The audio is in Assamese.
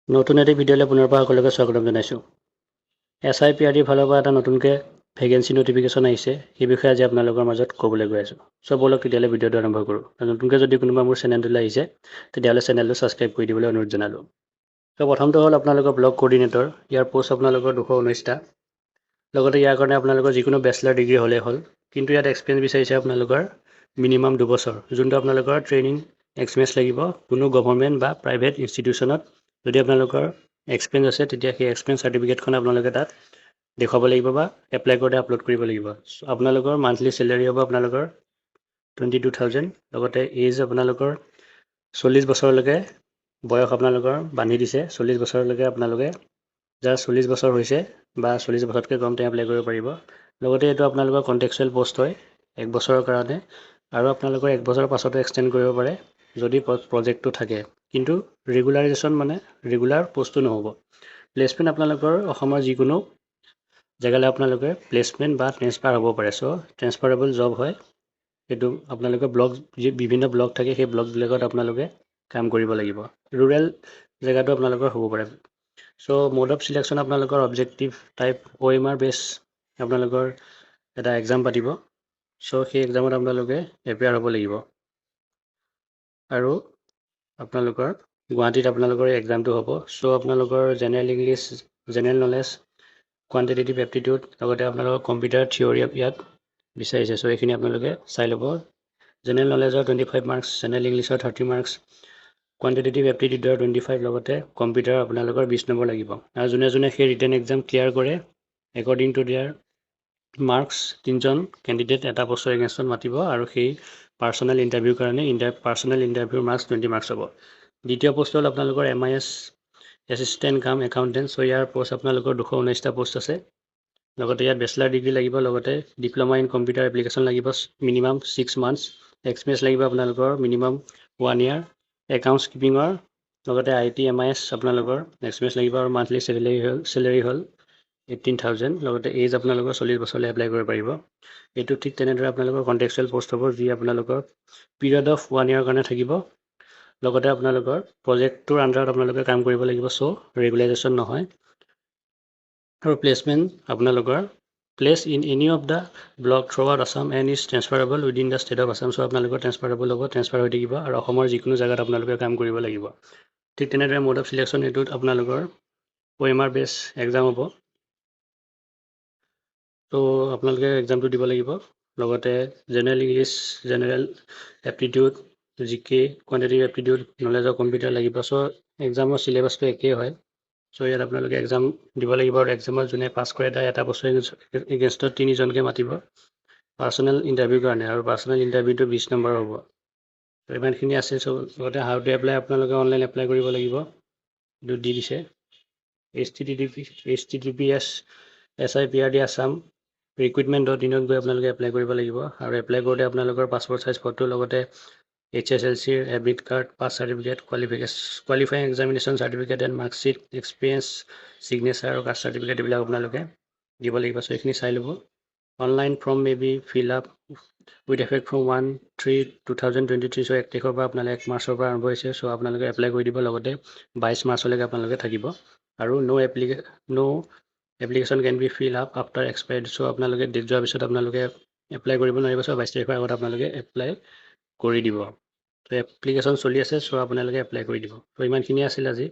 নতুন এটি ভিডিঅ'লৈ পুনৰবাৰ সকলোকে স্বাগতম জনাইছোঁ। এছআইপিআৰডিৰ ফালৰ পৰা এটা নতুনকৈ ভেকেঞ্চি নটিফিকেশ্যন আহিছে, সেই বিষয়ে আজি আপোনালোকৰ মাজত ক'বলৈ গৈ আছোঁ। চ' ব'লক তেতিয়াহ'লে ভিডিঅ'টো আৰম্ভ কৰোঁ। নতুনকৈ যদি কোনোবা মোৰ চেনেলটোলৈ আহিছে, তেতিয়াহ'লে চেনেলটো ছাবস্ক্ৰাইব কৰি দিবলৈ অনুৰোধ জনালোঁ। ত' প্ৰথমটো হ'ল আপোনালোকৰ ব্লক কৰ্ডিনেটৰ। ইয়াৰ প'ষ্ট আপোনালোকৰ 219টা। লগতে ইয়াৰ কাৰণে আপোনালোকৰ যিকোনো বেচেলাৰ ডিগ্ৰী হ'লেই হ'ল, কিন্তু ইয়াত এক্সপিৰিয়েঞ্চ বিচাৰিছে আপোনালোকৰ মিনিমাম 2 বছৰ, যোনটো আপোনালোকৰ ট্ৰেইনিং এক্সপিৰিয়েঞ্চ লাগিব। কোনো গভৰ্ণমেণ্ট বা প্ৰাইভেট ইনষ্টিটিউশ্যনত যদি আপোনালোকৰ এক্সপিৰিয়েঞ্চ আছে, তেতিয়া সেই এক্সপিৰিয়েঞ্চ চাৰ্টিফিকেটখন আপোনালোকে তাত দেখুৱাব লাগিব বা এপ্লাই কৰোঁতে আপলোড কৰিব লাগিব। আপোনালোকৰ মান্থলি চেলেৰি হ'ব আপোনালোকৰ 22,000। লগতে এইজ আপোনালোকৰ 40 বছৰলৈকে বয়স আপোনালোকৰ বান্ধি দিছে। 40 বছৰলৈকে আপোনালোকে, যাৰ 40 বছৰ হৈছে বা 40 বছৰতকৈ কম, তেওঁ এপ্লাই কৰিব পাৰিব। লগতে এইটো আপোনালোকৰ কণ্ট্ৰেকচুৱেল পষ্ট হয় এক বছৰৰ কাৰণে আৰু আপোনালোকৰ এক বছৰৰ পাছতো এক্সটেণ্ড কৰিব পাৰে যদি প্ৰজেক্টটো থাকে, কিন্তু ৰেগুলাৰাইজেশ্যন মানে ৰেগুলাৰ পষ্টটো নহ'ব। প্লেচমেণ্ট আপোনালোকৰ অসমৰ যিকোনো জেগালৈ আপোনালোকে প্লেচমেণ্ট বা ট্ৰেন্সফাৰ হ'ব পাৰে। চ' ট্ৰেন্সফাৰেবল জব হয় সেইটো। আপোনালোকে ব্লক, যি বিভিন্ন ব্লক থাকে, সেই ব্লকবিলাকত আপোনালোকে কাম কৰিব লাগিব। ৰুৰেল জেগাটো আপোনালোকৰ হ'ব পাৰে। চ' মোড অফ চিলেকশ্যন আপোনালোকৰ অবজেক্টিভ টাইপ অ'এমআৰ বেছ আপোনালোকৰ এটা এক্সাম পাতিব। চ' সেই এক্সামত আপোনালোকে এপিয়াৰ হ'ব লাগিব আৰু আপোনালোকৰ গুৱাহাটীত আপোনালোকৰ এই এক্সামটো হ'ব। চ' আপোনালোকৰ general English, general knowledge, quantitative aptitude, লগতে আপোনালোকৰ কম্পিউটাৰ থিয়ৰী ইয়াত বিচাৰিছে। চ' এইখিনি আপোনালোকে চাই ল'ব। জেনেৰেল নলেজৰ 25 মাৰ্কছ, জেনেৰেল ইংলিছৰ 30 মাৰ্কছ, কোৱান্টিটেটিভ এপ্টিটিউডৰ 25, লগতে কম্পিউটাৰ আপোনালোকৰ 20 নম্বৰ লাগিব। আৰু যোনে যোনে সেই ৰিটেন এক্সাম ক্লিয়াৰ কৰে, একৰ্ডিং টু there marks তিনিজন কেণ্ডিডেট এটা পষ্টৰ এগেইনষ্টত মাতিব আৰু সেই পাৰ্চনেল ইণ্টাৰভিউৰ কাৰণে পাৰ্চনেল ইণ্টাৰভিউৰ মাৰ্কছ 20 মাৰ্কছ হ'ব। দ্বিতীয় পষ্ট হ'ল আপোনালোকৰ MIS assistant cum accountant। So ইয়াৰ পষ্ট আপোনালোকৰ 219টা পষ্ট আছে। লগতে ইয়াত বেচেলাৰ ডিগ্ৰী লাগিব, লগতে ডিপ্ল'মা ইন কম্পিউটাৰ এপ্লিকেশ্যন লাগিব, মিনিমাম 6 মান্থছ এক্সপিৰিয়েঞ্চ লাগিব আপোনালোকৰ মিনিমাম ওৱান ইয়াৰ একাউণ্টছ কিপিঙৰ, লগতে IT, MIS আপোনালোকৰ এক্সপিৰিয়েঞ্চ লাগিব আৰু মান্থলি চেলেৰি হ'ল 18,000। লগতে এইজ আপোনালোকৰ 40 বছৰলৈ এপ্লাই কৰিব পাৰিব। এইটো ঠিক তেনেদৰে আপোনালোকৰ কণ্ট্ৰেকচুৱেল পষ্ট হ'ব, যি আপোনালোকৰ পিৰিয়ড অফ ওৱান ইয়াৰৰ কাৰণে থাকিব। লগতে আপোনালোকৰ প্ৰজেক্টটোৰ আণ্ডাৰত আপোনালোকে কাম কৰিব লাগিব। চ' ৰেগুলাইজেশ্যন নহয় আৰু প্লেচমেণ্ট আপোনালোকৰ place in any of the block throughout Assam and is transferable within the state of Assam। So আপোনালোকৰ ট্ৰেন্সফাৰেবল হ'ব, ট্ৰেন্সফাৰ হৈ থাকিব আৰু অসমৰ যিকোনো জেগাত আপোনালোকে কাম কৰিব লাগিব। ঠিক তেনেদৰে মোড অফ চিলেকশ্যন এইটোত আপোনালোকৰ অ'এমআৰ বেছ এক্সাম হ'ব। ত' আপোনালোকে এক্সামটো দিব লাগিব। লগতে general English, general aptitude, GK, quantitative aptitude, knowledge of computer লাগিব। চ' এক্সামৰ চিলেবাছটো একেই হয়। চ' ইয়াত আপোনালোকে এক্সাম দিব লাগিব আৰু এক্সামত যোনে পাছ কৰে, তাৰ এটা বছৰ এগেইনষ্টত তিনিজনকৈ মাতিব পাৰ্চনেল ইণ্টাৰভিউৰ কাৰণে আৰু পাৰ্চনেল ইণ্টাৰভিউটো 20 নম্বৰৰ হ'ব। ত' ইমানখিনি আছে। চ' লগতে how to apply, আপোনালোকে অনলাইন এপ্লাই কৰিব লাগিব। এইটো দি দিছে HTTP HTTPS SIPRD Assam recruitment.inত গৈ আপোনালোকে এপ্লাই কৰিব লাগিব আৰু এপ্লাই কৰোঁতে আপোনালোকৰ পাছপৰ্ট চাইজ ফটো, লগতে এইচএছএলচিৰ admit card, pass certificate, qualifying examination certificate and marksheet, experience, signature আৰু কাষ্ট চাৰ্টিফিকেট, এইবিলাক আপোনালোকে দিব লাগিব। চ' এইখিনি চাই ল'ব। Online form may be fill up with effect from 1/3/2023। So 1 তাৰিখৰ পৰা আপোনালোকে, 1 মাৰ্চৰ পৰা আৰম্ভ হৈছে। চ' আপোনালোকে এপ্লাই কৰি দিব, লগতে 22 মাৰ্চলৈকে আপোনালোকে থাকিব আৰু no application can be fill up after expired। So আপোনালোকে ডেট যোৱাৰ পিছত আপোনালোকে এপ্লাই কৰিব নোৱাৰিব। চ' 22 তাৰিখৰ আগত আপোনালোকে এপ্লাই কৰি দিব। ত' এপ্লিকেশ্যন চলি আছে, চ' আপোনালোকে এপ্লাই কৰি দিব। ত' ইমানখিনিয়ে আছিল আজি।